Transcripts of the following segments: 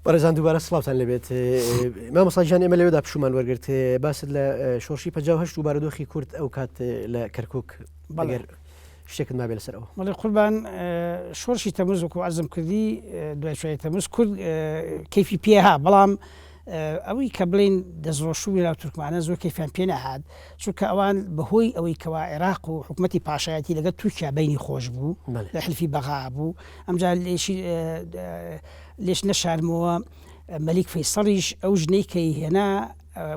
بەڕێزان دووبارە سڵاوتان لێبێت مامۆستا گیان ئێمە لەوێدا پشومان وەرگرت باست لە شۆڕشی 58 و بارودۆخی کورد ئەو کات لە کەرکک بەڵێ شتێکت مابێ لەسەر ئەوە. بەڵێ قوربان شۆڕشی تەموز وەکو عەرزم کردی دوای شوای تەموز کورد کەیفی پێ ها بەڵام ئەوەی کە بڵین دەستڕۆشتوو لەناو تورکمانە زۆر کەیفیان پێ نەهات چونکە ئەوان بەهۆی ئەوەی کەوا عێراق و حکوومەتی پاشایەتی لەگەڵ تورکیا بینی خۆش بوو لە حلفی بەغا بوو ئەمجا لێشی لێش نەشارمەوە مەلیک فەیسەڵیش ئەو ژنەی کە هێنا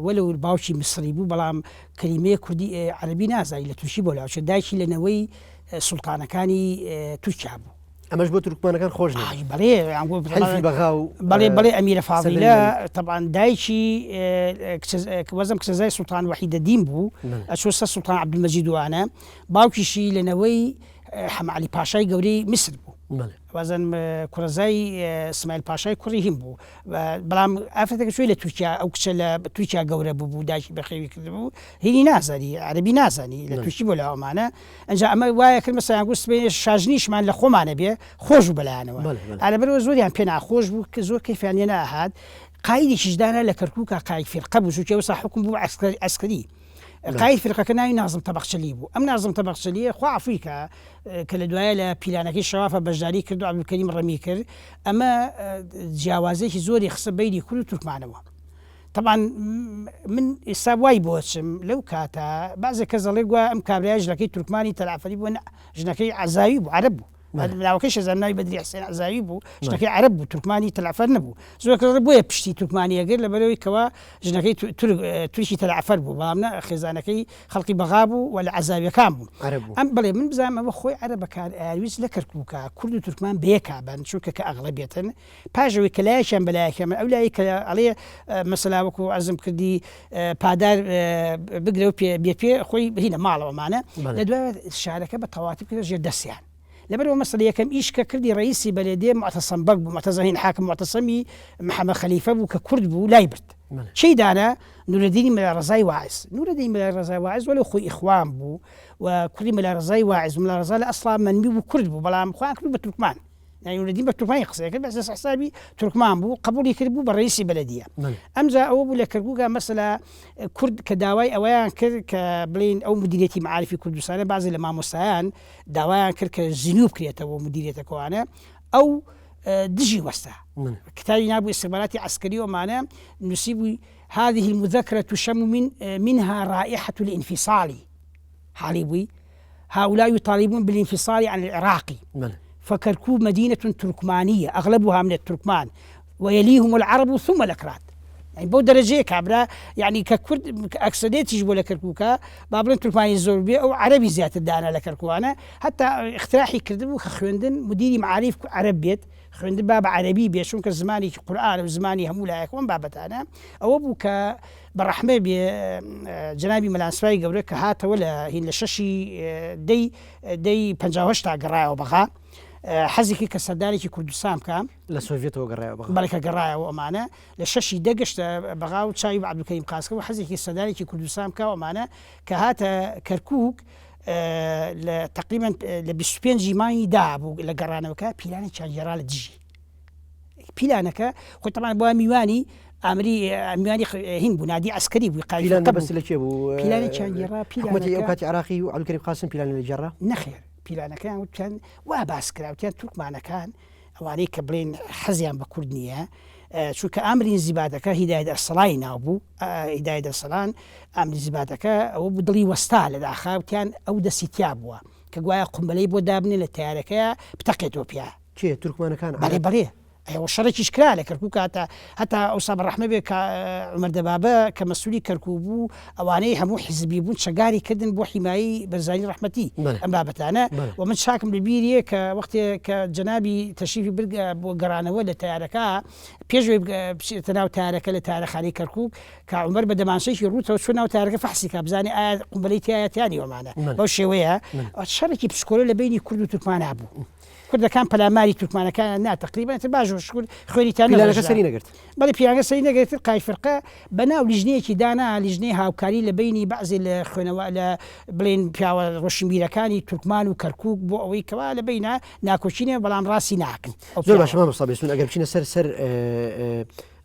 وەلو باوکی میسری بوو بەڵام کەلیمەیە کوردی عەربی نازانی لە تورکی بۆ لاوچە دایکی لە نەوەی سوڵتانەکانی تورکیا بوو. ئەمەش بۆ تورکمانەکان خۆش نییە. بەڵێ حلفی بەغا و بەڵێ بەڵێ ئەمیرە فازیلە تەبعەن دایکی وەزم کچەزای سوڵتان وەحیدەدین بوو ئەچوو سەر سوڵتان عەبدولمەجید وانە باوکیشی لە نەوەی حەمە عەلی پاشای گەورەی میسر بوو. وازن کوڕەزای سمایل پاشای کوڕی هیم بوو بەڵام ئافرەتەکە چۆی لە تورکیا ئەو کچە لە تورکیا گەورە ببوو دایکی بەخێوی کردبوو هینی نازانی عەربی نازانی لە تورکی بۆ لاوەمانە ئەنجا ئەمە وایە کرد مەسەیان گوت سبەینێ شاژنیشمان لە خۆمانە بێ خۆش بوو بەلایانەوە ئالەبەرەوە زۆریان پێ ناخۆش بوو کە زۆر کەیفیان لێ ناهات قایدێکیش دانا لە کەرکووکا قاید فیرقە بوو چونکە ئەوسا حوکم بوو عەسکەری قاید فیرقەکە ناوی نازم تەبەقچەلی بوو ئەم نازم تەبەقچەلیە خوا عەفوی کا کە لە دوایە لە پیلانەکەی شەوافە بەشداری کرد و عەبدولکەریم ڕەمی کرد ئەمە جیاوازێکی زۆری خستە بەینی کورد و تورکمانەوە تەبعەن من ئێستا وای بۆچم لەو کاتە بەعزێک کەس دەڵێ گوایە ئەم کابرایە ژنەکەی تورکمانی تەلعفەری بوو ژنەکەی عەزاوی بوو عەرەب بوو ناوەکەی شەزان ناوی بەدری حسێن عەزاوی بوو ژنەکەی عەرەب بوو تورکمانی تەلعفەر نەبوو زۆر کەس دەڵێ بۆیە پشتی تورکمانی ئەگرت لەبەرەوەی کەوا ژنەکەی تورکی تەلعفەر بوو بەڵام نە خێزانەکەی خەڵکی بەغا بوو و لە عەزاویەکان بوو ئەم بڵێ من بزانم ئەوە خۆی عەرەبەکان ئەیانویست لە کەرکووکا کورد و تورکمان بەیەکا بن چونکە کە ئەغڵەبیەتن پاش ئەوەی کە لایەکیان بە لایەکیان ئەو لایەی کە ئەڵێ مەسەلا وەکو عەرزم کردی پادار بگرە و پێ بێ پێ خۆی هینە ماڵەوەمانە لە دوای شارەکە بە تەواتی بکرێت ژێر دەستیان لەبەرەوە مەسەلە یەکەم ئیش کە کردی ڕئیسی بەلێدێ معتەسەم بەگ بوو معتەزەهین حاکم معتەسەمی محەممەد خەلیفە بوو کە کورد بوو لای برد چی دانا نورەدینی مەلا ڕەزای واعز نورەدین مەلا ڕەزای واعز وەلو خۆی ئیخوان بوو و کوڕی مەلا ڕەزای واعز مەلا ڕەزا لە ئەسڵا مەنمی بوو کورد بوو بەڵام خۆیان کرد بە تورکمان یانی نورەدین بە تورکمانی قسەی کرد بەس حسابی تورکمان بوو قبولی کرد بوو بە ڕئیسی بەلەدیە ئەمجا ئەوە بوو لە کەرکووکا مەسەلا کورد کە داوای ئەوەیان کرد کە بڵین ئەو مدیریەتی معارفی کوردستانە بازی لە مامۆستایان داوایان کرد کە زینوو بکرێتەوە مدیریەتەکەوانە ئەو دژی وەستا کتابی نابوو استخباراتی عسکری ومانە نووسیبووی هذه المذكرة تشم من منها رائحة الانفصال حاڵی بووی هؤلاء يطالبون بالانفصال عن العراق فكركوب مدينة تركمانية أغلبها من التركمان ويليهم العرب ثم الأكراد یعنی بەو دەرەجەیە کابرا یعنی کە کورد ئەکسەرێتیش بۆ لە کەرکووکە با بڵێن تورکمانی زۆر بێ ئەو عەرەبی زیاتر دانا لە کەرکووانە هەتا اختراحی کردبوو کە خوێندن مدیری معاریف عەرەب بێت خوێندن با بە عەرەبی بێت چونکە زمانێکی قورئانە و زمانی هەموو لایەک و ئەم بابەتانە ئەوە بوو کە بە ڕەحمە بێ جەنابی مەلا سپای گەورە کە هاتەوە لە هین لە شەشی دەی دەی 58 تا گەڕایەوە بەغا حەزێکی کە سەردارێکی کوردستان بکە لە سۆڤێتەوە گەڕایەوە بەغا بەڵێ کە گەڕایەوە ئەمانە لە شەشی دە گەشتە بەغا و چاوی بە عەبدولکەریم قاسکە و حەزێکی سەردارێکی کوردستان بکە ئەمانە کە هاتە کەرکووک لە تقریبا لە 25 مانگی دا بوو لە گەڕانەوەکە پیلانێکیان گێڕا لە دژی پیلانەکە خۆی تەبعەن بۆ میوانی ئامری میوانی هین بوو نادی عسکەری بوو قایل پیلان بەس لە کێ بوو پیلانێکیان گێڕا پیلانەکە ئەو کاتی عراقی و عەبدولکەریم قاسم پیلانی لە گێڕا نەخێر پیلانەکەیان وتیان وا باس کرا وتیان تورکمانەکان ئەوانەی کە بڵێن حەزیان بە کورد نییە چونکە ئامرین زیبادەکە هیدایەت ئەرسەڵانی ناو بوو هیدایەت ئەرسەلان ئامری زیبادەکە ئەوە بوو دڵی وەستا لە داخا وتیان ئەو دەستی تیا بووە کە گوایە قومبەلەی بۆ دابنێ لە تەیارەکەیا بتەقێتەوە پیا. کێ؟ تورکمانەکان؟ بەڵێ بەڵێ ئەوە شەڕێکیش کرا لە کەرکوک هەتا هەتا ئەوسا بە ڕەحمە بێ کە عومەر دەبابە کە مەسولی کەرکوک بوو ئەوانەی هەموو حیزبی بوون چەگاری کردن بۆ حیمایی بەرزانی ڕەحمەتی ئەم بابەتانە و من چاکم لە بیریە کە وەختێ کە جەنابی تەشریفی برد بۆ گەڕانەوە لە تەیارەکە پێش ئەوەی بچێتە ناو تارەکە لە تارەخانەی کەرکوک کە عومەر بە دەمانچەیەکی ڕووتەوە چووە ناو تارەکە فەحسی کا بزانێ ئایا قومبەلەی تیایە تیا نییە ئەمانە بەو شێوەیە شەڕێکی پسکۆلە لە بەینی کورد و تورکمانا بوو. کوردەکان پەلاماری تورکمانەکانیان نا تەقریبەن ئیتر باش شکر خوێنی تیا پیلانەکە نەڕژا. سەری نەگرت. بەڵێ پیلانەکە سەری نەگرت قائید فرقە بە ناو لیژنەیەکی دانا لیژنەی هاوکاری لە بەینی بەعزێ لە خوێنەوە لە بڵێن پیاوە ڕۆشنبیرەکانی تورکمان و کەرکوک بۆ ئەوەی کەوا لە بەینا ناکۆکی نەبێ بەڵام ڕاستی ناکەن ئەو زۆر باشە پیاوە. مامۆستا بێستون ئەگەر بچینە سەر سەر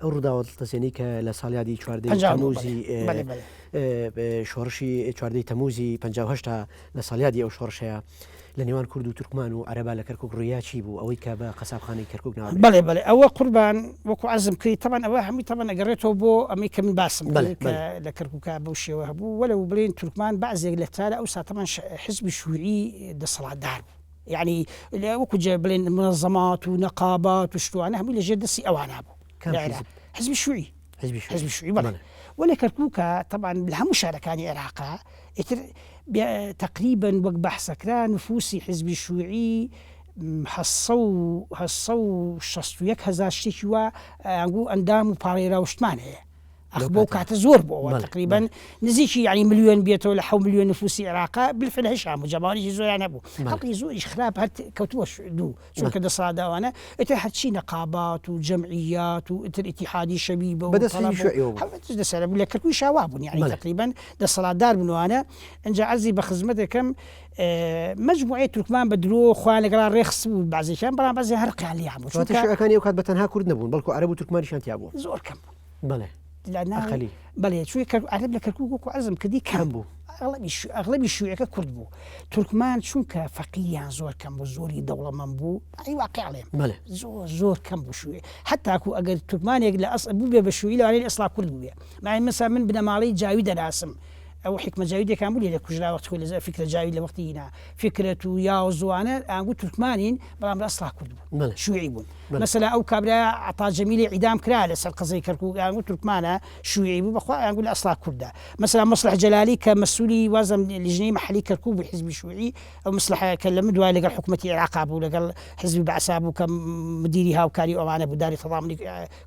ئەو ڕووداوە دڵتەزێنەی کە لە ساڵیادی چواردەی 59 بەڵێ تەمووزی بەڵێ بەڵێ. شۆڕشی چواردەی تەمووزی 58 لە ساڵیادی ئەو شۆڕشەیە لە نێوان کورد و تورکمان و عەرەبا لە کەرکوک ڕوویا چی بوو ئەوەی کە بە قەسابخانەی کەرکوک ناوبرا؟ بەڵێ بەڵێ ئەوە قوربان وەکو عەرزم کردی تەبعەن ئەوە هەمووی تەبعەن ئەگەڕێتەوە بۆ ئەمەی کە من باسم بەڵێ کرد کە بەڵێ. لە کەرکوکا بەو شێوە هەبوو وەلەو بڵێین تورکمان بەعزێک لە تا لە ئەوسا تەبعەن حزبی شوعی دەسەڵاتدار بوو یەعنی وەکو جە بڵێن منەزەمات و نەقابات و شتوانە هەمووی لە ژێر دەستی ئەوانە بوو کام لە عێراق حزب؟ حزبی شوعی. حزبی شوعی حزبی شوعی بەڵێ وە لە کەرکوکا تەبعەن لە هەموو شارەکانی عێراقا ئیتر تەقریبەن وەک بەحسەکرا نفوسی حزبی شوعی 861 هەزار شتێکی وا ئەنگوو ئەندام و پاڵێراو شتمان هەیە ئەخ بۆ کاتە زۆر بۆ ئەوە تقریبا نزیکی یعنی ملیۆن بێتەوە لە حە ملیۆن نفوسی عێراقا بالفعل هەشام و جەماوەرێکی زۆریان هەبوو خەڵکی زۆریش خراپ هەر کەوتووە دوو چونکە دەسەڵاتداوانە ئیتر هەرچی نەقابات و جەمعیات و ئیتر ئیتیحادی شەبیبە و بەدەست حزبی تەڵەبە و شوعیەوە بوو. هەموو دەسەرە بوو لە کەرکوکیشا وا بوون یعنی بەڵێ. تەقریبەن دەسەڵاتدار بوون وانە ئینجا عەرزی بە خزمەت دەکەم مەجموعەی تورکمان بە درۆ خۆیان لەگەڵا ڕێکخستبوو بەعزێکیان بەڵام بەعزێ هەر ڕقیان لێیان بوو واتە چونکە شیوعیەکانی ئەو کات بە تەنها کورد نەبوون بەڵکو عەرەب و تورکمانیشیان تیا بوو. زۆر کەم بوون. بەڵێ. لە ناو ئەقەلی. بەڵێ چونکە کەر عەرەب لە کەرکوک وەکو عەرزم کردی کەم کەم بوو. ئەغڵەبی شو ئەغڵەبی شیوعیەکە کورد بوو تورکمان چونکە فەقیریان زۆر کەم بوو زۆری دەوڵەمەند بوو ئەی واقع ئەڵێم بەڵێ. زۆر زۆر کەم بوو شیوعی حەتاکو ئەگەر تورکمانێک لە ئەسڵ بووبێ بە شیوعی لەوانەیە لە ئەسڵا کورد بووبێ مای مەسا من بنەماڵەی جاوی دەناسم ئەو حیکمە جاویدێکان بوو لێرە کوژرا وەختی خۆی لە فیکرە جاوید لە وەختی هینا فیکرەت و یاوز وانە ئانگو تورکمانین بەڵام لە ئەسڵا کورد بوون بەڵێ. شیوعی بوون بەڵێ. مەسەلا ئەو کابرایە عەتا جەمیلی عیدام کرا لەسەر قەزای کەرکوک ئانگو تورکمانە شیوعی بوو بەخوا ئانگو لە ئەسڵا کوردە مەسەلا مصلح جەلالی کە مەسولی وازم لیژنەی مەحەلی کەرکوک بوو حیزبی شیوعی ئەو مصلحە کە لە من دوای لەگەڵ حکومەتی عێراقا بوو لەگەڵ حیزبی بەعسا بوو کە مدیری هاوکاری ئەوانە بوو داری تەضامنی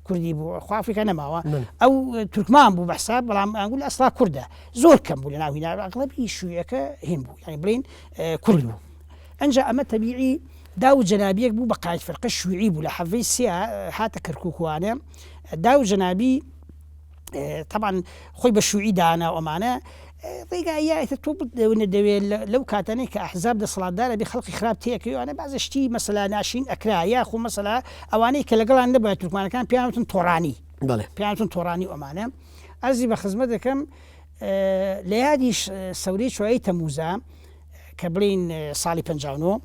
کوردی بوو خوا ئەفریقا نەماوە ئەو تورکمان بوو بە حساب بەڵام ئانگو لە ئەسڵا کوردە زۆر کەم بوو لە ناو هینا ئەغڵەبی شیوعیەکە هین بوو یانی بڵێین کورد بوو ئەنجا ئەمە تەبیعی داو جەنابیەک بوو بە قائید فرقە شیوعی بوو لە حەڤەی سیا هاتە کەرکوک وانە داو جەنابی تەبعەن خۆی بە شوعی دانا و ئەمانە ڕێگا یایتە تۆ بدەونە دەوێ لەو کاتانەی کە ئەحزاب دەسەڵاتدارە بێ خەڵکی خراپ تێکەوانە بازە شتی مەسەلا ناشین ئەکرا یاخو مەسەلا ئەوانەی کە لەگەڵان نەبووە تورکمانەکان پێیان وتن تۆرانی بەڵێ پێیان وتن تۆرانی و ئەمانە ئەرزی بە خزمەت دەکەم لە یادیش سەورەی چوایی تەموزا کە بڵین ساڵی 59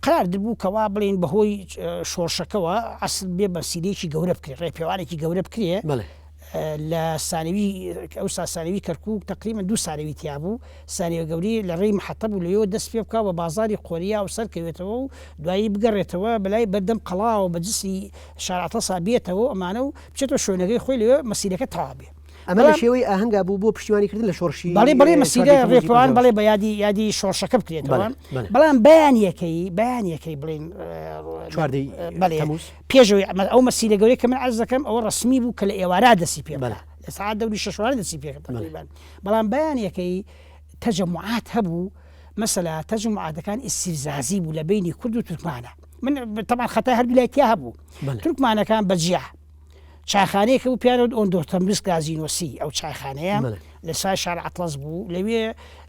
قرار دبوو کەوا بڵین بەهۆی شۆڕشەکەوە ئەسل بێ بەسیلەیەکی گەورە بکرێ ڕێپێوانێکی گەورە بکرێ لە سانەوی ئەو ساسانەوی کەرکک تقریبا دوو سانەوی تیا بوو سانەوە گەوری لە ڕێی محەتە بوو لەوێوە دەست پێ بکا بە بازاری قۆریا و سەرکەوێتەوە و دوایی بگەڕێتەوە بەلای بەردەم قەڵاوە بە جسری شارعتەسا بێتەوە ئەمانە و بچێتەوە شوێنەکەی خۆی لەوێ مەسیرەکە تەواو بێ. ئەمە لە شێوەی ئاهەنگا بوو بۆ پشتیوانی کردن لە شۆڕشی بەڵێ بەڵێ مەسیرە چواردەی تەمموزی ڕێپێوان 58. بەڵێ بە یادی یادی شۆڕشەکە بکرێتەوە بەڵێ بەڵێ. بەڵام بەیانیەکەی بەیانیەکەی بڵێین چواردەی بەڵێ تەمووز. پێشەوەی ئەمە ئەو مەسیرە گەورەی کە من عەرز دەکەم ئەوە ڕەسمی بوو کە لە ئێوارا دەستی پێ بکا بەڵێ. لە سەعات دەوری شەشوارە دەستی پێ کرد بەڵێ. تەقریبەن بەڵام بەیانیەکەی تەجەموعات هەبوو مەسەلا تەجەموعاتەکان ئیستیفزازی بوو لە بەینی کورد و تورکمانە من تەبعەن خەتای هەردوو لای تیا هەبوو بەڵێ. تورکمانەکان بە جیا چایخانەیەک هەبوو پێیان وت ئۆندۆرتەمبس گازینۆسی ئەو چایخانەیە بەڵێ. لە سای شار ئەتڵەس بوو لەوێ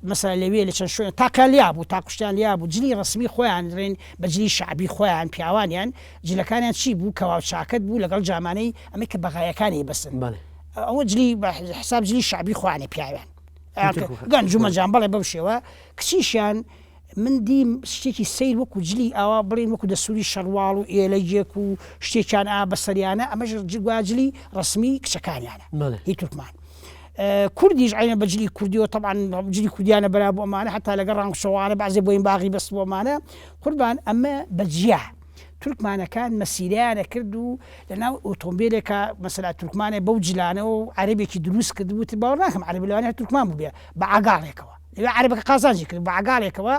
مەسەلەن لەوێ لە چەند شوێن تاقیان لیا بوو تاقوشتیان لیا بوو جلی ڕەسمی خۆیان ڕێن بە جلی شەعبی خۆیان پیاوانیان جلەکانیان چی بوو کەواو چاکەت بوو لەگەڵ جامانەی ئەمەی کە بەغایەکانی بەسن بەڵێ. ئەوە جلی بە حساب جلی شەعبی خۆیانە پیاویان تورک و گەنج و مەجان بەڵێ بەو شێوە کچیشیان من دیم شتێکی سەیر وەکو جلی ئاوا بڵێین وەکو دەستوری شەڕواڵ و ئێلەگێک و شتێکیان ئا بەسەریانە ئەمەش گوایە جلی ڕەسمی کچەکانیانە بەڵێ. هی تورکمان کوردیش عەینەن بە جلی کوردیەوە تەبعەن جلی کوردیانە بەرا بۆ ئەمانە حەتا لەگەڵ ڕانگ شەوانە بەعزێ بۆین باغی بەست بۆ ئەمانە قوربان ئەمە بە جیا تورکمانەکان مەسیرەیان ئەکرد و لەناو ئۆتۆمبیلێکا مەسەلا تورکمانێ بەو جلانەوە و عەرەبێکی دروست کردبوو تر باوەڕ ناکەم عەرەبی لەوانەیە هەر تورکمان بووبێ بە عەگاڵێکەوە لەوێ عەرەبەکە قازانجی کرد بە عەگاڵێکەوە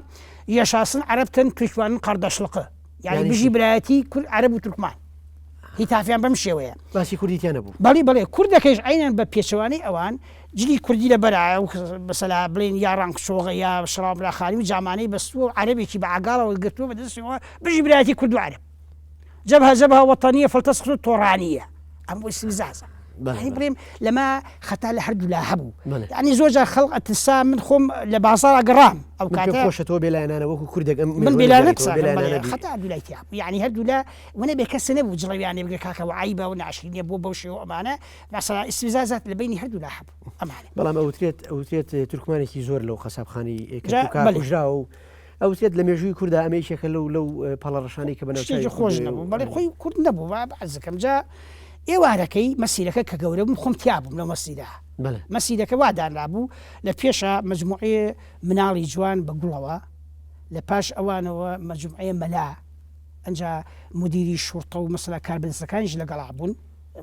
یەشاسن عەرەب تەن تورکمانن قەردەشلقە یعنی یعنی بژی چی؟ برایەتی کورد عەرەب و تورکمان هیتافیان بەم شێوەیە. باسی کوردی تیا نەبوو. بەڵی بەڵێ کوردەکەیش عەینەن بە پێچەوانەی ئەوان جلی کوردی لە بەرایە و مەسەلا بڵێین یا ڕانگ چۆغە یا شەڵاو مراخانی و جامانەی بەستووە و عەرەبێکی بە عەگاڵەوە گرتووە بە دەستیەوە بژی برایەتی کورد و عەرەب. جەبهە جەبهە وەتەنیە فلتەسقط تۆرانیە ئەم بۆ استفزازە یعنی بڵێم لەمە خەتا لە هەردوولا هەبوو یعنی زۆر جار خەڵک ئەترسا من خۆم لە بازاڕ گەڕام ئەو کاتە خۆشە تۆ بێلایەنانە وەکو کوردێک ئەم من بێلایەنە قسە خەتا هەردوولای تیا بوو یعنی هەردوولا وەنە بێ کەس نەبوو جڵەویانێ بگرێ کاکە وعیبە و ناشرینە بۆ بەو شێوە ئەمانە مەسەلا استفزازات لە بینی هەردوولا هەبوو ئەمانە بەڵام ئەوترێت ئەوترێت تورکمانێکی زۆر لەو قەسابخانەی کەرکوکا کوژراوە و ئەوترێت لە مێژووی کوردا ئەمە یەکێکە لەو لەو پەڵە ڕەشانەی کە بەناو شتێکی خۆش نەبوو بەڵێ خۆی کورد نەبوو با عەرزەکەم جا ئێوارەکەی مەسیرەکە کە گەورە بووم خۆم تیا بووم لەو مەسیرە مەسیرەکە وا دانرابوو لە پێشە مەجموعەیە مناڵی جوان بە گوڵەوە لە پاش ئەوانەوە مەجموعەیە مەلا ئەنجا مدیری شوڕتە و مەسەلا کاربەدەستەکانیش لەگەڵا بوون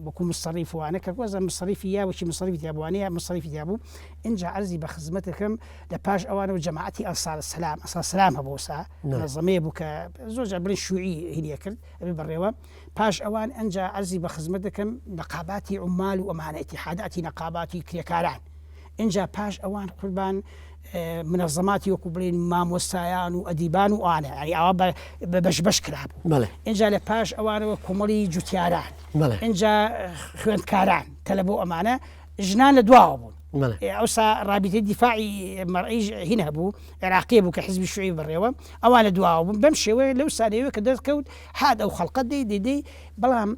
وەکو مستەڕیف وانە کە وەزە مستەڕیفی یا وەکی مستەڕیفی تیا بوو وانەیە مستەڕیفی تیا بوو ئینجا عەرزی بە خزمەتەکەم لە پاش ئەوانەوە جەماعەتی ئەنسار سەلام ئەنسار سەلام هەبوو ئەوسا منەزەمەیە بوو کە زۆر جار بڵێن شوعی هینیە کرد ئەبێ بەڕێوە پاش ئەوان ئەنجا عەرزی بە خزمەت دەکەم نەقاباتی عومال و ئەمانە ئیتیحاداتی نەقاباتی کرێکاران ئینجا پاش ئەوان قوربان منەزەماتی وەکو بڵێین مامۆستایان و ئەدیبان و ئەوانە یانی ئاوا بە بەش بەش کرابوو بەڵێ ئینجا لە پاش ئەوانەوە کۆمەڵی جوتیاران بەڵێ ئینجا خوێندکاران تەلەبە و ئەمانە ژنان لە دواوە بوون بەڵێ ئەوسا ڕابیتەی دیفاعی مەرئیش هین هەبوو عێراقیە بوو کە حزبی شوعی بەڕێوە ئەوان لە دواوە بوون بەم شێوەیە لەو سانەیەوە کە دەرکەوت هات ئەو خەڵقە دەی دەی دەی بەڵام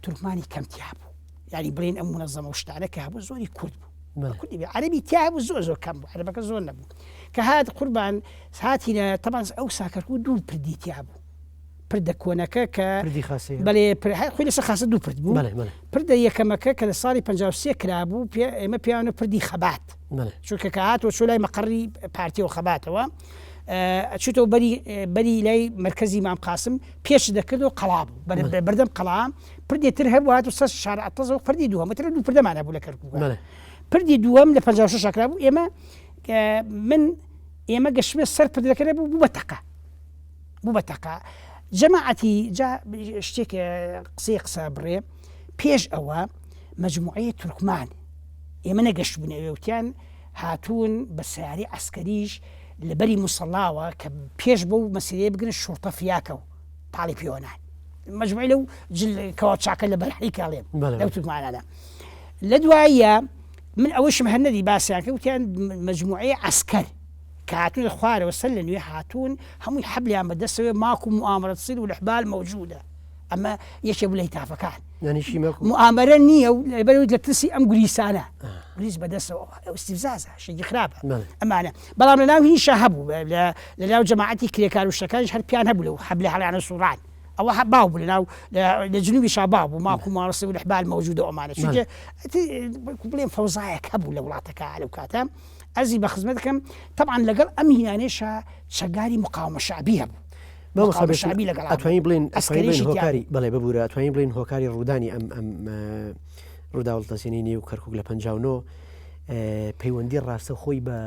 تورکمانی کەم تیا بوو یانی بڵێن ئەم منەزەمە و شتانە کە هەبوو زۆری کورد بوو کوردی بێ عەرەبی تیا هەبوو زۆر زۆر کەم بوو عەرەبەکە زۆر نەبوو کە هات قوربان هاتینە تەبان ئەو ساکەرکو دوو پردی تیا بوو پردە کۆنەکە کە پردی خاصەیە بەێ خۆی لەسەر خاصە دوو پرد بوو پردە یەکەمەکە کە لە ساڵی 53 کرابوو پێ ئێمە پیانە پردی خەبات چونکە کە هاتەوە چۆ لای مەقەڕی پارتیەوە خەباتەوە چوتەوە بەری بەری لای مرکزی مام قاسم پێش دەکرد و قەڵا بوو بەردەم قەڵا پردێ تر هەبوو هاتو سەر شارع ئەتڵەسەوە پردی دووەم تر دوو پردەمان هەبوو لە کەرکووک پردی دووەم لە 56 کرا بوو ئێمە من ئێمە گەشتمە سەر پردەکە نەبوو بوو بە تەقە بوو بە تەقە جەماعەتی جا شتێک قسەی قسە بڕێ پێش ئەوە مجموعەیە تورکمان ئێمە نەگەشت بوون ئەوێ وتیان هاتوون بە سیاری عسکەریش لەبەری مسەڵاوە کە پێش بەو مەسیرەیە بگرن شوڕتە فیاکە و پاڵی پێوەنان مەجموعی لەو جل کەوا چاکە لە بەرحی کاڵێم لەو تورکمانانە لە دواییە من ئەوەشم هەر نەدی باسیان کرد وتیان مەجموعەی عەسکەر کە هاتوون لە خوارەوە سەر لە نوێ هاتوون هەمووی حەبلیان بەدەستەوەی ماکو مؤامرة تصير والحبال موجودة ئەمە یەکێ بوو لە هیتافەکان مؤامرە نییە و لەبەرەوەی لە ترسی ئەم گریسانە گریس بەدەستەوە ئەو استفزازە شتێکی خراپە ئەمانە بەڵام لە ناو هینیشا هەبوو لە ناو جەماعەتی کرێکار و شتەکانیش هەر پیان هەبوو لەو حەبلە هەڵیانە سوڕان ئەوە باو بوو لە ناو لە جنوبی شا باو بوو ماکو ماڕسی و لەحبال مەوجودە ئەمانە چونکە بڵێم فەوزایەک هەبوو لە وڵاتەکە لەو کاتە ئەزی بە خزمەت بکەم تەبعەن لەگەڵ ئەم هینانەیشا چەکداری مقاومە شەعبی هەبوو مامۆستا شەعبی لەگەڵ ئەتوانین بڵێن ئەسکەریشی هۆکاری بەڵێ ببوورە ئەتوانین بڵێن هۆکاری ڕوودانی ئەم ئەم ڕووداوڵتەسێنی نێو کەرکک لە 59 پەیوەندی ڕاستەوخۆی بە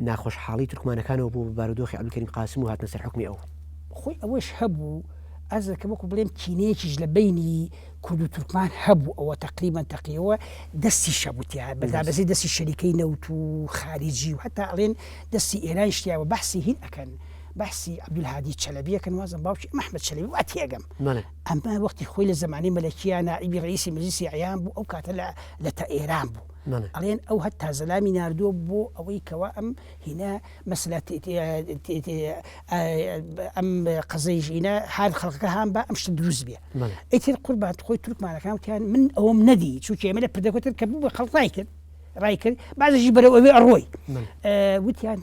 ناخۆشحاڵی تورکمانەکانەوە بوو بە بارودۆخی عەبدولکەریم قاسم و هاتنە سەر حوکمی ئەو. خۆی ئەوەش هەبوو ئەرز دەکەم وەکو بڵێم کینەیەکیش لە بەینی کورد و تورکمان هەبوو ئەوە تەقریبەن تەقیەوە دەستیش هەبوو تیا بەدابەزی دەستی شەریکەی نەوت و خاریجی و هەتا ئەڵێن دەستی ئێرانیش تیا بوو بەحسی هین ئەکەن بەحسی عەبدولهادی چەلەبی ئەکەن وازم باوکی ئەحمەد چەلەبی وا تێگەم ئەمە وەختی خۆی لە زەمانی مەلەکییا نائیبی ڕئیسی مەجلیسی ئەعیان بوو ئەو کاتە لە لە تە ئێران بوو ئەڵێن ئەو هەتا زەلامی ناردووە بۆ ئەوەی کەوا ئەم هینە مەسلە ئەم قەزەی ژینە هەر خەڵکەکە هان بە ئەم شتە دروست بێ ئیتر قوربان خۆی تورکمانەکان وتیان من ئەوەم نەدی چونکە ئێمە لە پردەکەتر کە بوو بە خەڵک ڕای کرد ڕای کرد بازیشی بەرەو ئەوێ ئەڕۆی وتیان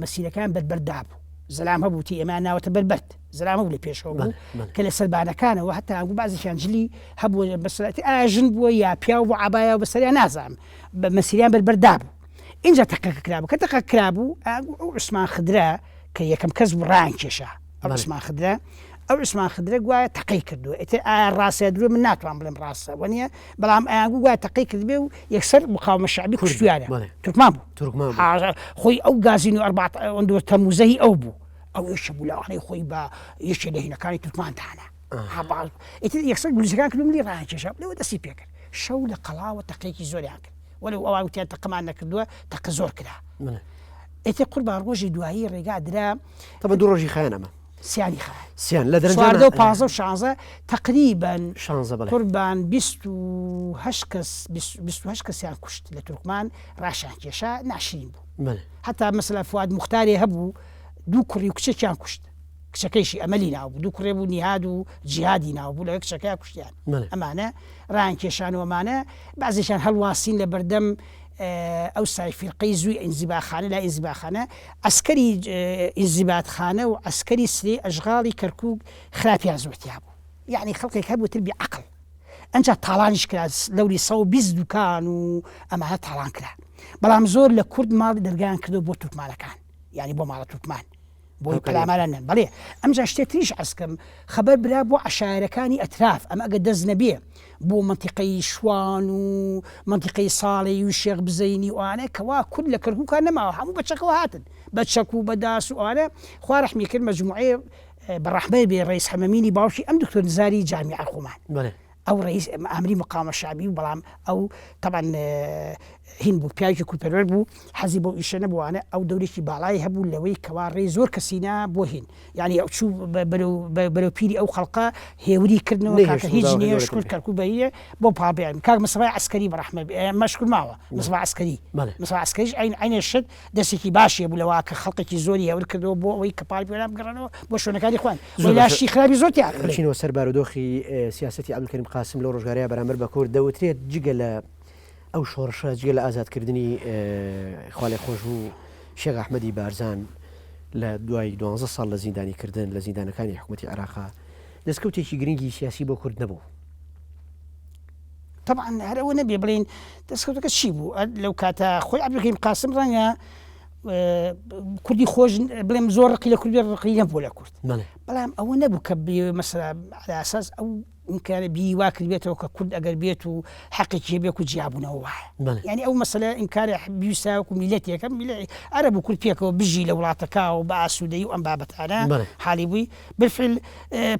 مەسیرەکان بەربەردا بوو زەلام هەبوو تی ئێمە ناوەتە بەربەرد زەلام هەبوو لە پێشەوە بوو کە لە سەربانەکانەوە هەتا ئەنگوو بازێکیان جلی هەبوو بەسەرەتی ئایا ژن بووە یا پیاو بوو عەبایا و بەسەریا نازانم بە مەسیریان بەربەردا بوو ئینجا تەقەکە کرابوو کە تەقە کرابوو ئەنگوو ئەو عوسمان خدرە کە یەکەم کەس بوو ڕایان کێشا ئەو عوسمان خدرە ئەو عوسمان خدرە گوایە تەقەی کردووە ئیتر ئایا ڕاستە یا درۆ من ناتوانم بڵێم ڕاستە وەنیە بەڵام ئەیانگوو گوایە تەقەی کردبێ و یەکسەر مقاومە شەعبی کوشتویانە تورکمان بوو تورکمان بوو خۆی ئەو گازین و ئەربعە ئەوەندە تەموزەهی ئەو بوو ئەو یەکێ بوو لەوانەی خۆی بە یەکێ لە هینەکانی تورکمان دانا ئیتر یەکسەر گولیسەکان کردم لی ڕایان کێشا لەوە دەستی پێکرد شەو لە قەڵاوە تەقێکی زۆریان کرد وەلو ئەوان وتیان تەقەمان نەکردووە تەقە زۆر کرا ئیتر قوربان ڕۆژی دوایی ڕێگا درا تەبە دوو ڕۆژی خایەن ئەمە. سیانی خایاند. سیان لە دەرەنجاما. 14 و 15 و 16 تەقریبەن شانزە بەڵێ. قوربان 28 کەس 28 کەسیان کوشت لە تورکمان ڕاشیان کێشا ناشرین بوو. بەڵێ. هەتا مەسەلا فواد موختارێ هەبوو دوو کوڕی و کچێکیان کوشت کچەکەیشی ئەمەلی ناو بوو دوو کوڕێ بوو نیهاد و جیهادی ناو بوو لەگەڵ کچەکەیا کوشتیان. بەڵێ. ئەمانە ڕایان کێشان و ئەمانە بەعزێکیان هەڵواسین لە بەردەم ئەوسای فیرقەی زووی ئینزیباخانە لای ئینزیباخانە عەسکەری ئینزیباتخانە و عەسکەری سرەی ئەشغاڵی کەرکوک خراپیان زۆر تیا بوو یەعنی خەڵکێک هەبوو تر بی عەقڵ ئەنجا تاڵانیش کرا لەوری 120 دوکان و ئەمانە تاڵان کرا بەڵام زۆر لە کورد ماڵی دەرگایان کردەوە بۆ تورکمانەکان یعنی بۆ ماڵە تورکمان بۆی پەلاماران نەن بەڵێ ئەمجا شتێ تریش عەرز کەم خەبەر برا بۆ عەشایەرەکانی ئەتراف ئەمە ئەگەر دەست نەبێ بۆ مەنتیقەی شوان و مەنتیقەی ساڵێی و شێخ بزەینی و ئەوانە کەوا کورد لە کەرکوکا نەماوە هەموو بە چەکەوە هاتن بە چەک و بە داس و ئەوانە خوا ڕەحمی کرد مەجموعەیە بە ڕەحمەت بێ ڕەیس حەمەمینی باوکی ئەم دکتۆر نزاری جامیعە خۆمان بەڵێ. ئەو ڕەئیس ئامری مقاومە شەعبی بوو بەڵام ئەو تەبعەن هین بوو پیاوێکی کوردپەروەر بوو حەزی بەو ئیشە نەبوو وانە ئەو دەورێکی باڵای هەبوو لەوەی کەوا ڕێی زۆر کەسی نا بۆ هین یعنی ئەو چوو بەرەو بەرەو پیری ئەو خەڵقە هێوری کردنەوە نەیهێشت کاکە هیچ ڕووداوەکە نییە گەورەتر شکر بێ. کەرکوک بەریە بۆ پاڵ بێ کاک مستەفای عەسکەری بە ڕەحمەت بێ مەشکور ماوە مستەفا عەسکەری بەڵێ. مستەفا عەسکەریش عەین عەینێ شت دەستێکی باشی هەبوو لەوە کە خەڵقێکی زۆری هێور کردەوە بۆ ئەوەی کە پاڵی پێنان بگەڕێنەوە بۆ شوێنەکانی خۆیان زۆر وەیلا باشە شتی خراپی زۆر تیا کرد. بچینەوە سەر بارودۆخی سیاسەتی عەبدولکەریم قاسم لەو ڕۆژگارەیا بەرامبەر بە کورد، دەوترێت جگە لە ئەو شۆڕشە، جگە لە ئازادکردنی خوالێخۆشبوو شێخ ئەحمەدی بارزان لە دوای دوانزە ساڵ لە زیندانیکردن لە زیندانەکانی حکوومەتی عێراقا، دەستکەوتێکی گرنگی سیاسی بۆ کورد نەبوو. تەبعەن هەر ئەوە نەبێ بڵێین دەستکەوتەکە چی بوو لەو کاتە خۆی عەبدولکەریم قاسم ڕەنگە کوردی خۆش بڵێم زۆر ڕقی لە کوردی ڕقی نەبوو لە کورد بەڵام ئەوە نەبوو کە مەسەلا ئەساس ئەو ئیمکانە بیری وا کردبێتەوە کە کورد ئەگەر بێت و حەقێکی هەبێت و جیابوونەوە وایە یعنی ئەو مەسەلە ئیمکانە بیویستایە وەکو میلەتێکە میلەت عەرەب و کورد پێکەوە بژی لە وڵاتەکە و بە ئاسوودەیی و ئەم بابەتانە حالی بووی بالفعل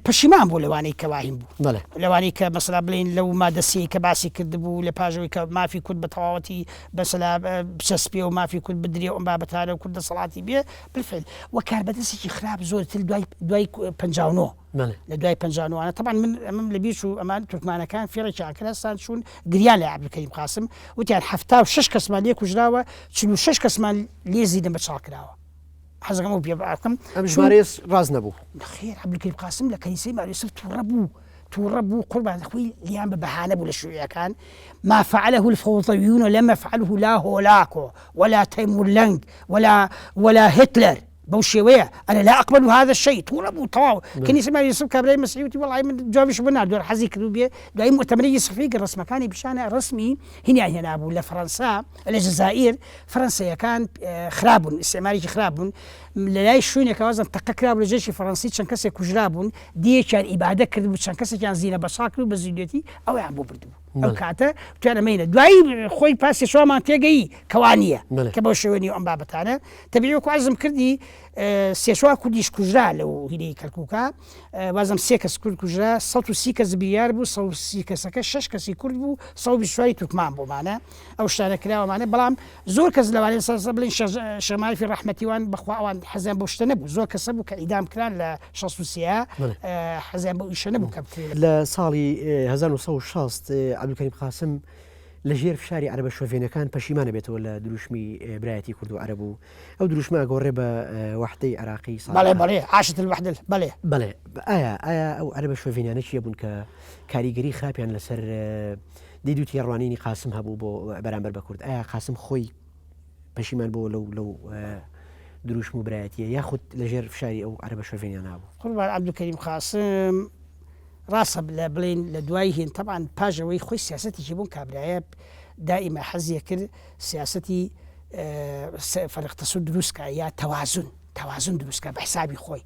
پەشیمان بوو لەوانەی کە واهیم بوو لەوانەی کە مەسەلا بڵێین لەو مادە سێی کە باسی کردبوو لە پاش ئەوەی کە مافی کورد بە تەواوەتی مەسەلا بچەسپێ و مافی کورد بدرێ و ئەم بابەتانە و کورد دەسەڵاتی بێ بالفعل و کاربەدەستێکی خراپ زۆرتر دوای دوای 59 لە دوای 59 تەبعەن من ئەمەم لە بیر چوو ئەمان تورکمانەکان فێڵێکیان کرد هەستان چوون گریان لە عەبدولکەریم قاسم وتیان 76 کەسمان لێ کوژراوە 46 کەسمان لێ زیندە بەچاڵ کراوە. حەزەکەم ئەو پێ بکەم ئەم ژمارەیە ڕاست نەبوو. نەخێر عەبدولکەریم قاسم لە کەنیسەی مار یوسف تووڕە بوو تووڕە بوو قوربان خۆی لیان بە بەهانە بوو لە شوعیەکان ما فعله الفوضویون لم يفعله لا هۆلاکۆ ولا تەیمورلەنگ ولا ولا هتلر بەو شێوەیە ئەنا لا أقبل هذا الشيء تووڕە بوو تەواو کەنیسەی مار یوسف کابرای مەسیحی وتی وەڵی من جوابیشم بۆ ناردووە حەزی کردو بێ دوایی موئتەمەرێکی سفری کرد ڕەسمەکانی پیشانە ڕەسمی هینیان هێنابوو لە فەرەنسا لە جەزائیر فەرەنسەیەکان خراپ بوون، ئیستعمارێکی خراپ بوون، لە لای شوێنێکەوە وازم تەقە کرابوو لە جەیشی فەرەنسی چەند کەسێک کوژرابوون، دییەکیان ئیبادە کردبوو، چەند کەسێکیان زینە بەچاڵ کردبوو بە زیندوێتی ئەویان بۆ بردبوو. ئەو کاتە وتیان ئەمەینە. دوایی خۆی پاس سێ چوار مانگ تێگەیی کە وا نییە، کە بەو شێوە نییە و ئەم بابەتانە. تەبیعی وەکوو عەرزم کردی سێ چوار کوردیش کوژرا لەو هینەی کەرکووکا. وازم سێ کەس کورد کوژرا، 130 کەس بریار بوو، 130 کەسەکە شەش کەسی کورد بوو، 124 ی تورکمان بوو ئەمانە. ئەو شتانە کراوە ئەمانە بەڵام زۆر کەس لەوانەیە سەر بڵێن شێخ مارفی ڕەحمەتی وان بەخوا ئەوان حەزیان بەو شتە نەبوو زۆر کەسە بوو کە ئیدام کران لە 63 حەزیان بەو ئیشە نەبوو کە بکرێت. لە ساڵی 1960 عەبدولکەریم قاسم لە ژێر فشاری عەرەبە شۆڤێنەکان پەشیمان ئەبێتەوە لە دروشمی برایەتی کورد و عەرەب و ئەو دروشمە ئەگۆڕێ بە وەحدەی عێراقی ساڵ. بەڵێ بەڵێ عاشت الوحدە بەڵێ. بەڵێ ئایا ئایا ئەو عەرەبە شۆڤێنیانە کێ بوون کە کاریگەری خراپیان لەسەر دید و تێڕوانینی قاسم هەبوو بۆ بەرامبەر بە کورد، ئایا قاسم خۆی پەشیمان بۆ لەو لەو دروشم و برایەتیە یاخود لەژێر فشاری ئەو عەرەبە شۆڤێنیانە بوو؟ قوربان عەبدولکەریم قاسم ڕاستە لە بڵێین لە دوای هین تەبعەن پاش ئەوەی خۆی سیاسەتێکی بوون کابرایە دائیمە حەزیە کرد سیاسەتی فەرق تەسود دروست کا یا تەوازن تەوازن دروست کا بە حسابی خۆی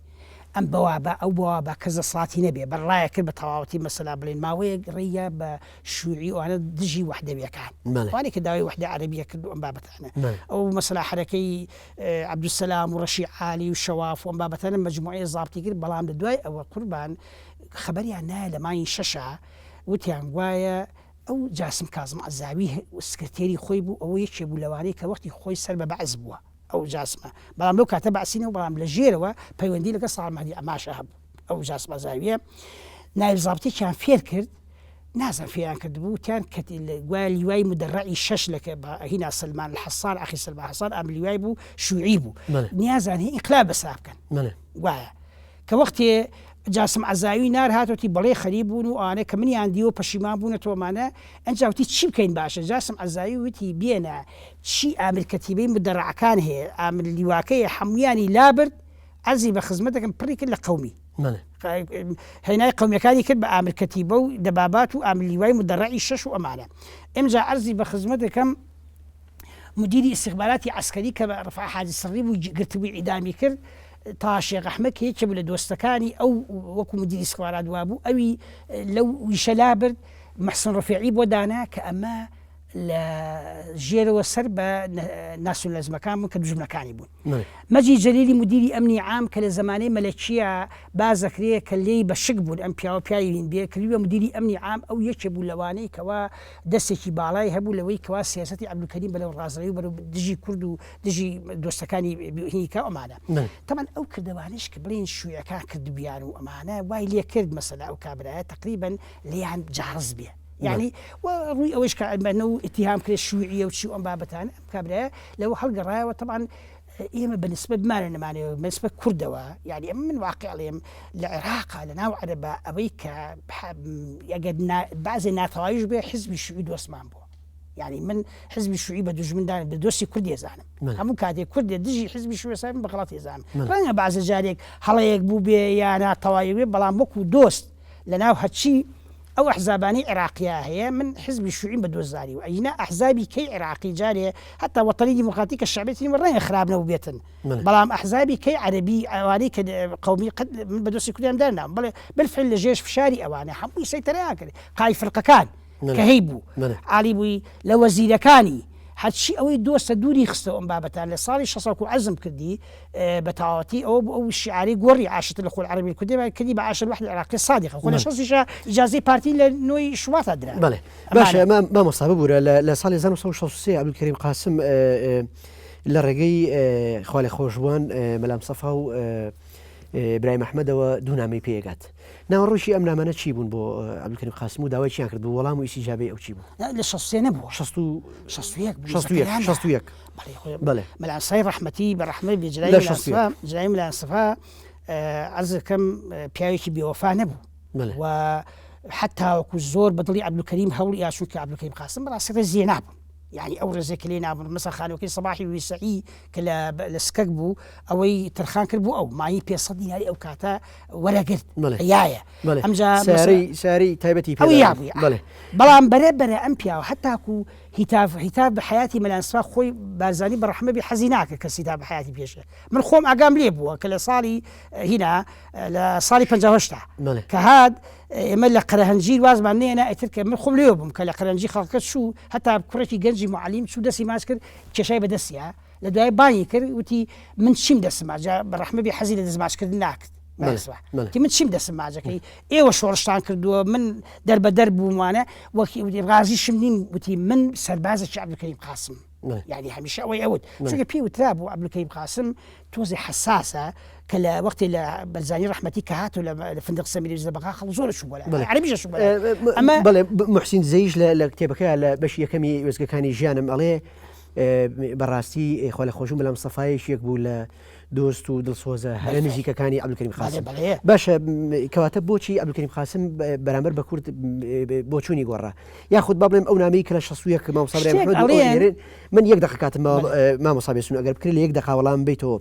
ئەم بەوا با ئەو بەوا با کەس دەسەڵاتی نەبێ بەر ڕایە کرد بە تەواوەتی مەسەلا بڵێن ماوەیەک ڕێیا بە شوعی ئەوانە دژی وەحدەویەکان ئەوانەی کە داوای وەحدە عەرەبیە کرد و ئەم بابەتانە ئەو مەسەلا حەرەکەی عەبدولسەلام و ڕەشی عالی و شەواف و ئەم بابەتانە مەجموعەیە زابتی کرد بەڵام لە دوای ئەوە قوربان خەبەریان نایە لە مانگی شەشا وتیان گوایە ئەو جاسم کازم عەزاوی سکرتێری خۆی بوو ئەوە یەکێ بوو لەوانەی کە وەختی خۆی سەر بە بەعس بووە. ئەو جاسمە بەڵام لەو کاتە بەعسی نەبوو بەڵام لە ژێرەوە پەیوەندی لەگەڵ ساڵح مەهدی عەماشە هەبوو ئەو جاسم عەزاویە نایب زابتێکیان فێر کرد نازم فێیان کردبوو وتیان کە گوایە لیوای مدەڕعی شەش لە هینا سلمان الحەسان ئەخی سلمان حەسان ئەم لیوای بوو شوعی بوو نیازان هی ئینقلاب بەسا بکەن گوایە کە وەختێ جاسم عەزاوی نار هات وتی بەڵێ خەریک بوون و ئەوانە کە منیان دیوە پەشیمان بوونەتەوە ئەمانە، ئەنجا وتی چی بکەین باشە، جاسم عەزاوی وتی بێنە چی ئامر کەتیبەی مودەڕەعەکان هەیە ئامر لیواکەیە حەموویانی لابرد عەرزی بە خزمەت دەکەم پڕی کرد لە قەومی هێنای قەومیەکانی کرد بە ئامر کەتیبە و دەبابات و ئامر لیوای مودەڕەعی شەش و ئەمانە ئمجا عەرزی بە خزمەت دەکەم مدیری ئیستیخباراتی عەسکەری کە ڕفعە حاجی سڕی بوو گرتبووی ئیعدامی کرد، تاها شێخ ئەحمەد کە یەکێ بوو لە دۆستەکانی ئەو وەکوو مدیری ئیستیخبارات وابوو ئەوی لەو ویشە لابرد، محسن ڕفێعی بۆ دانا کە ئەمە لە ژێرەوە سەر بە ناسیۆنالیزمەکان بوون کە دوژمنەکانی بوون. مەجید جەلیلی مدیری ئەمنی عام کە لە زەمانەی مەلەکییە باس دەکرێ کە لێی بە شک بوون ئەم پیاوە پیاوی هین بێ کردووی بە مدیری ئەمنی عام ئەو یەکێ بوو لەوانەی کەوا دەستێکی باڵای هەبوو لەوەی کەوا سیاسەتی عەبدولکەریم بەرەو ڕاستڕەوی و بەرەو دژی کورد و دژی دۆستەکانی هینی کا ئەمانە تەبعەن ئەو کردەوانەیش کە بڵێین شیوعیەکان کردبوویان و ئەمانە وای لێ کرد مەسەلە ئەو کابرایە تەقریبەن لێیان جاڕز بێ یعنی و ڕووی ئەوەیش کە ئەمە و ئیتیهام کرێ شیوعیە و چی و ئەم بابەتانە ئەم کابرایە لەوە هەڵگەڕایەوە تەبعەن ئێمە بە نسبەت بمانە نەمانەوە بە نسبەت کوردەوە یعنی ئەمە من واقع ئەڵێم لە عێراقا لە ناو عەرەبا ئەوەی کە ئەگەر بەعزێ ناتەواویش بێ حزبی شیوعی دۆستمان بووە یعنی من حزبی شیوعی بە دوژمندان بە دۆستی کوردی ئەزانم هەموو کاتێک کوردێ دژی حزبی شیوعی سا من بە غەڵەتی ئەزانم ڕەنگە بەعزە جارێک هەڵەیەک بوو بێ یا ناتەواوی بێ بەڵام وەکوو دۆست لەناو هەرچی ئەو ئەحزابانەی عێراقیا هەیە من حزبی شوعیم بە دۆست زانیوە ئەگینا ئەحزابی کەی عێراقی جارێ هەتا وەتەنی دیموکراتی کە شەعبێتی نیوە ڕەنگە خراپ نەبووبێتن بەڵام ئەحزابی کەی عەرەبی ئەوانەی کە قەومی قەت من بە دۆستی کوردیان دانام بەڵێ بالفعل لە ژێر فشاری ئەوانە هەمووی سەیتەرەیان کرد قای فرقەکان کە هەیبوو عالی بووی لە وەزیرەکانی هەرچی ئەوەی دۆستە دووری خستەوە ئەم بابەتان لە ساڵی شەست و عەزم کردی بە تەواوەتی ئەوە بوو ئەو شیعارەی گۆڕی عاشت الخول العربی الکردی بە کردی بە عاش الوحدە العراقیە الصادقە خۆ لە شەستیشا ئیجازەی پارتی لە نۆی شوباتا درا. بەڵێ باشە مامۆستا ببورە لە ساڵی 1963 عەبدولکەریم قاسم لە ڕێگەی خوالێخۆشبووان مەلا مستەفا و برایم ئەحمەدەوە دوو نامەی پێگات. ناوەڕۆکی ئەم نامانە چی بوون بۆ عەبدولکەریم قاسم و داوای چیان کرد بوو وەڵام و ئیستیجابەی ئەو چی بوو؟ لە 63 نەبووە 61 بوو 61 61 بەڵێ مەلا سای ڕەحمەتی بە ڕەحمەت بێ جلای مەلا جلای مەلا سەفا عەرزەکەم پیاوێکی بێوەفا نەبوو و حتا وەکو زۆر بە دڵی عەبدولکەریم هەوڵی یا چونکە عەبدولکەریم قاسم بەڕاستی ڕێزی نابوو یعنی ئەو ڕێزێک لێ نابوون مەسە خانوەکەی سەباحی ویسعی کە لە سکەک بوو ئەوەی تەرخان کرد بۆ ئەو مانی 500 دیناری ئەو کاتە وەرەگرت یایە ئەمجا ساری تایبەتی پێ بەڵام بەرە بەرە ئەم پیاوە هەتاکو هیتاف هیتاف بە حەیاتی مەلا مستەفا خۆی بارزانی بە ڕەحمە بی حەزی ناکرد کەس هیتاف بە حەیاتی پێشێ من خۆم ئاگام لێ بووە کە لە ساڵی هینا لە ساڵی 58 بەڵێ. کە هات ئێمە لە قەرەهەنجیر وازمان نێنا ئیتر کە من خۆم لێوە بووم کە لە قەرەنجی خەڵکە چوو هەتا کوڕێکی گەنجی معلیم چوو دەستی ماچ کرد کێشای بە دەستیا لە دوای بانگی کرد وتی من چیم دەستم ماچ جا بە ڕەحمە بی حەزی لە دەست ماچکردن ناکرد وتی من چیم دەستم ماجەکەی ئێوە شۆڕشتان کردووە من دەربەدەر بوومانە وەکی وتی ڕازیشم نیم وتی من سەربازێکی عەبدولکەریم قاسم یعنی هەمیشە ئەوەی ئەوت چونکە پێی وترا بوو عەبدولکەریم قاسم تۆزێ حەساسە کە لە وەختی لە بەرزانی ڕەحمەتی کە هاتو لە فندق سەمیری لە بەغا خەڵک زۆر چوو بۆ عەرەبیش چوو ئەمە بەڵێ محسین زەیش لە کتێبەکەی لە بەشی یەکەمی وێستگەکانی ژیانم ئەڵێ بەڕاستی خوا لە خۆشبوو مەلا مستەفا یەکێک بوو لە دۆست و دڵسۆزە هەرە نزیکەکانی عەبدولکەریم قاسم باشە کەواتە بۆچی عەبدولکەریم قاسم بەرامبەر بە کورد بۆچوونی گۆڕا یاخود با بڵێم ئەو نامەی کە لە 61 مامۆستا برایم ئەحمەد من یەک دەقە کاتم مامۆستا بێسون ئەگەر بکرێت لە یەک دەقە وەڵام بیتەوە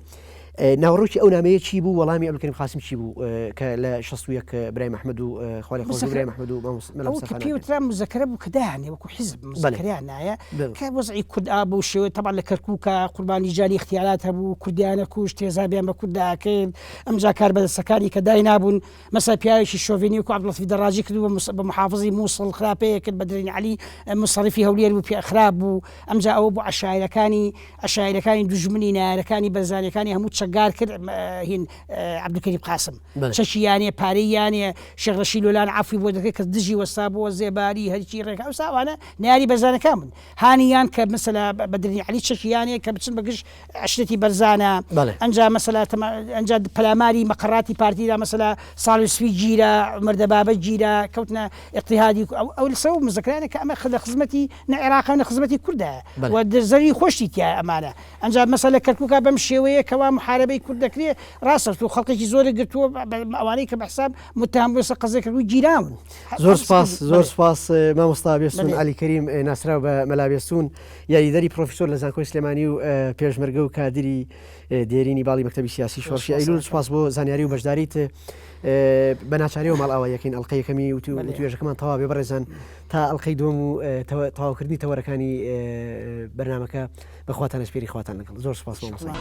ناوەڕۆکی ئەو نامەیە چی بوو وەڵامی عەبدولکەریم قاسم چی بوو کە لە 61 برایم ئەحمەد و خوای خۆش برایم ئەحمەد و مامۆستا پێ وترا مزەکەرە بوو کە دایانێ وەکو حیزب مزەکەریان نایە کە وەزعی کورد ئا بەو شێوەیە تەبعەن لە کەرکووکا قوربانی جانی ئیختیارات هەبوو کوردیانە کوشت تێزابیان بە کورد داکرد ئەمجا کاربەدەستەکانی کە داینابوون مەسەلەن پیاوێکی شۆڤێنی وەکو عەبدولەتیف دەڕاجی کردبوو بە محافزی مووسڵ خراپەیە کرد بەدرین عەلی موسەڕیفی هەولێر بوو پێ خراپ بوو ئەمجا ئەوە بوو عەشایرەکانی عەشایرەکانی دوژمنی نەیارەکانی بەرزانیەکانی هەموو چەک. چەکدار کرد هین عەبدولکەریم قاسم چەکی یانێ پارەی یانێ شێخ ڕەشید لۆلان عەفوی بۆ دەکرد کە دژی وەستا بۆ زێباری هەرچی ڕێکا ئەوسا ئەوانە نەیاری بەرزانەکان بوون هانی یان کە مەسەلا بەدرنی عەلی چەکی یانێ کە بچن بە گژ عەشرەتی بەرزانە ئەنجا مەسەلا ئەنجا پەلاماری مەقەڕاتی پارتی دا مەسەلا ساڵی سپی گیرا عومەر دەبابە گیرا کەوتنە ئیقتیهادی ئەو لەسەر مزەکرانە کە ئەمە لە خزمەتی نە عێراقە و نە خزمەتی کوردایە و زەوی خۆشی تیایە ئەمانە ئەنجا مەسەلە لە کەرکوکا بەم شێوەیە کەوا محاربەی کورد دەکرێ ڕاستە تۆ خەڵکێکی زۆرت گرتووە ئەوانەی کە بە حساب متهم بوون لەسەر قەزیەی کەرکوک گیراون. زۆر سپاس زۆر سپاس مامۆستا بێستون عەلی کەریم ناسراو بە مەلا بێستون یاریدەری پرۆفیسۆر لە زانکۆی سلێمانی و پێشمەرگە و کادری دێرینی باڵی مەکتەبی سیاسی شۆڕشی ئەیلول سپاس بۆ زانیاری و بەشداریت بە ناچاریەوە ماڵئاواییەکەین ئەڵقەی یەکەمی وتوێژەکەمان تەواو بێ بەڕێزان تا ئەڵقەی دووەم و تەواوکردنی تەوەرەکانی بەرنامەکە بەخواتان ئەسپێری خواتان لەگەڵ زۆر سپاس مامۆستا.